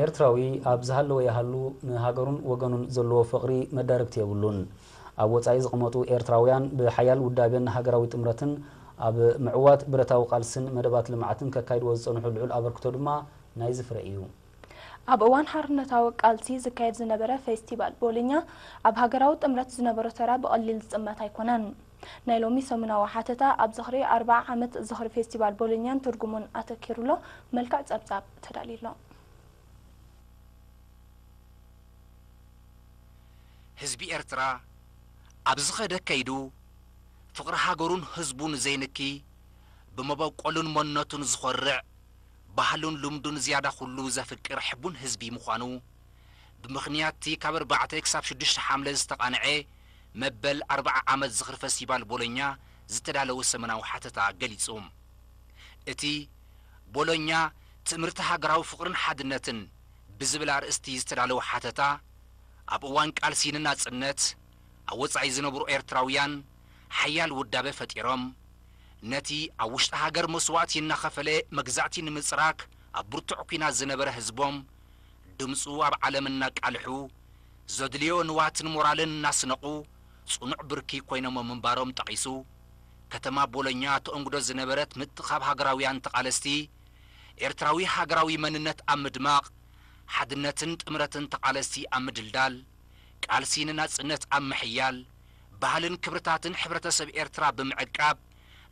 ኤርትራዊ ኣብ ዝሃለወ ይሃሉ ንሃገሩን ወገኑን ዘለዎ ፍቕሪ መዳርግቲ የብሉን። ኣብ ወጻኢ ዝቕመጡ ኤርትራውያን ብሓያል ውዳቤን ሃገራዊ ጥምረትን ኣብ ምዕዋት ብረታዊ ቃልስን መደባት ልምዓትን ከካይድዎ ዝጸንሑ ልዑል ኣበርክቶ ድማ ናይዚ ፍረ እዩ። ኣብ እዋን ሓርነታዊ ቃልሲ ዝካየድ ዝነበረ ፌስቲቫል ቦሎኛ ኣብ ሃገራዊ ጥምረት ዝነበሮ ተራ ብቐሊል ዝጥመት ኣይኮነን። ናይ ሎሚ ሰሙናዊ ሓተታ ኣብ ዝኽሪ ኣርብዓ ዓመት ዝኽሪ ፌስቲቫል ቦሎኛን ትርጉሙን ኣተኪሩሎ መልክዕ ጸብጻብ ተዳልዩሎ። ህዝቢ ኤርትራ ኣብ ዝኸደ ከይዱ ፍቕሪ ሃገሩን ህዝቡን ዘይንኪ፣ ብመበቆሉን መንነቱን ዝኾርዕ፣ ባህሉን ልምዱን ዝያዳ ኩሉ ዘፍቅር ሕቡን ህዝቢ ምዃኑ፣ ብምኽንያት እቲ ካብ ኣርባዕተ ክሳብ ሽዱሽተ ሓምለ ዝተቓንዐ መበል ኣርብዓ ዓመት ዝኽሪ ፈስቲቫል ቦሎኛ ዝተዳለወ ሰሙናዊ ሓተታ ገሊጹ። እቲ ቦሎኛ ትእምርቲ ሃገራዊ ፍቕርን ሓድነትን ብዝብል ኣርእስቲ ዝተዳለወ ሓተታ፣ ኣብ እዋን ቃልሲ ንናጽነት ኣብ ወጻኢ ዝነብሩ ኤርትራውያን ሓያል ውዳበ ፈጢሮም፣ ነቲ ኣብ ውሽጢ ሃገር መስዋእቲ እናኸፈለ መግዛእቲ ንምጽራግ ኣብ ብርቱዕ ኲናት ዝነበረ ህዝቦም፣ ድምጹ ኣብ ዓለም እናቃልሑ፣ ዘድልዮ ንዋትን ሞራልን እናስነቑ፣ ጽኑዕ ብርኪ ኮይኖሞ ምንባሮም ጠቒሱ፣ ከተማ ቦሎኛ ተእንግዶ ዝነበረት ምትእኻብ ሃገራውያን ተቓለስቲ፣ ኤርትራዊ ሃገራዊ መንነት ኣብ ምድማቕ፣ ሓድነትን ጥምረትን ተቓለስቲ ኣብ ምድልዳል፣ ቃልሲ ንናጽነት ኣብ ምሕያል፣ ባህልን ክብርታትን ሕብረተሰብ ኤርትራ ብምዕቃብ፣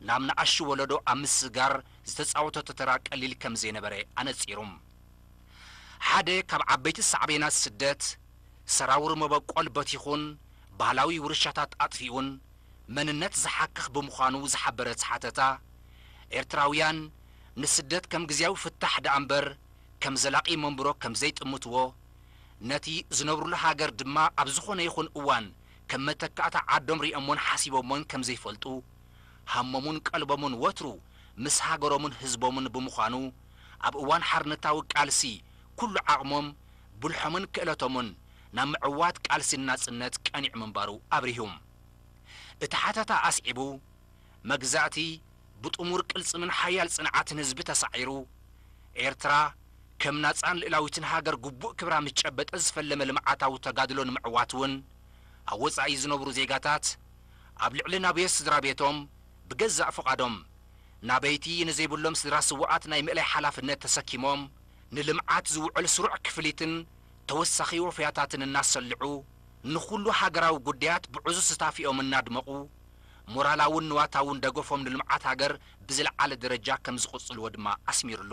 ናብ ንኣሽቱ ወለዶ ኣብ ምስጋር ዝተጻወተቶ ተራ ቀሊል ከም ዘይነበረ ኣነጺሩ። ሓደ ካብ ዓበይቲ ሳዕቤናት ስደት፣ ሰራውር መበቆል በቲኹን ባህላዊ ውርሻታት ኣጥፊኡን መንነት ዝሓክኽ ብምዃኑ ዝሓበረ እቲ ሓተታ፣ ኤርትራውያን ንስደት ከም ግዝያዊ ፍታሕ ደኣ እምበር ከም ዘላቒ መንብሮ ከም ዘይጥምትዎ፣ ነቲ ዝነብሩሉ ሃገር ድማ ኣብ ዝኾነ ይኹን እዋን ከም መተካእታ ዓዶም ሪኦሞን ሓሲቦሞን ከም ዘይፈልጡ፣ ሃሞምን ቀልቦምን ወትሩ ምስ ሃገሮምን ህዝቦምን ብምዃኑ፣ ኣብ እዋን ሓርነታዊ ቃልሲ ኩሉ ዓቕሞም፣ ብልሖምን ክእለቶምን ናብ ምዕዋት ቃልሲ ናጽነት ቀኒዑ ምንባሩ ኣብሪሁ። እቲ ሓተታ ኣስዒቡ፣ መግዛእቲ ብጥሙር ቅልጽምን ሓያል ጽንዓትን ህዝቢ ተሳዒሩ፣ ኤርትራ ከም ናጻን ልእላዊትን ሃገር ግቡእ ክብራ ምስ ጨበጠ ዝፈለመ ልምዓታዊ ተጋድሎ ንምዕዋት እውን፣ ኣብ ወጻኢ ዝነብሩ ዜጋታት ኣብ ልዕሊ ናብየት ስድራ ቤቶም ብገዛእ ፍቓዶም ናበይቲ ንዘይብሎም ስድራ ስውኣት ናይ ምእላይ ሓላፍነት ተሰኪሞም፣ ንልምዓት ዝውዕል ስሩዕ ክፍሊትን ተወሳኺ ወፈያታትን እናሰልዑ፣ ንኹሉ ሃገራዊ ጉዳያት ብዕዙዝ ስታፊኦም እናድመቑ፣ ሞራላውን ንዋታውን ደገፎም ንልምዓት ሃገር ብዝለዓለ ደረጃ ከም ዝቕጽልዎ ድማ ኣስሚሩሉ።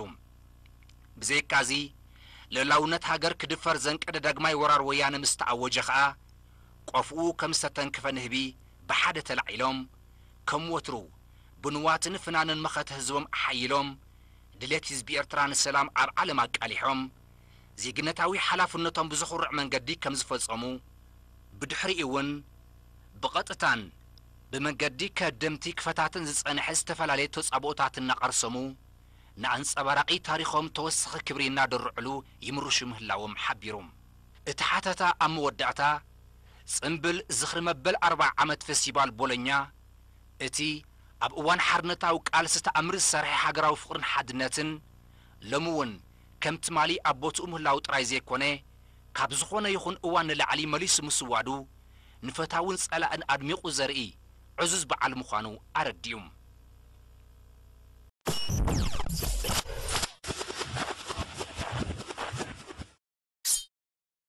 ብዘይካዚ፣ ልእላውነት ሃገር ክድፈር ዘንቀደ ዳግማይ ወራር ወያነ ምስ ተኣወጀ ኸኣ፣ ቆፍኡ ከም ዝተተንክፈ ንህቢ ብሓደ ተላዒሎም፣ ከም ወትሩ ብንዋትን ፍናንን መኸተ ህዝቦም ኣሓይሎም፣ ድሌት ህዝቢ ኤርትራ ንሰላም ኣብ ዓለም ኣቃሊሖም፣ ዜግነታዊ ሓላፍነቶም ብዘኹርዕ መንገዲ ከም ዝፈጸሙ፣ ብድሕሪኡ እውን ብቐጥታን ብመንገዲ ከደምቲ ክፈታትን ዝጸንሐ ዝተፈላለየ ተጻብኦታት እናቐርሰሙ፣ ንኣንጸባራቒ ታሪኾም ተወሳኺ ክብሪ እናደርዕሉ ይምርሹ ምህላዎም ሓቢሩ። እቲ ሓተታ ኣብ መወዳእታ፣ ጽምብል ዝኽሪ መበል ኣርብዓ ዓመት ፈስቲቫል ቦሎኛ፣ እቲ ኣብ እዋን ሓርነታዊ ቃልሲ ተኣምር ዝሰርሐ ሃገራዊ ፍቕርን ሓድነትን፣ ሎሚ እውን ከም ትማሊ ኣብ ቦትኡ ምህላው ጥራይ ዘይኮነ፣ ካብ ዝኾነ ይኹን እዋን ንላዕሊ መሊሱ ምስዋዱ፣ ንፈታውን ጸላእን ኣድሚቑ ዘርኢ ዕዙዝ በዓል ምዃኑ ኣረዲኡ።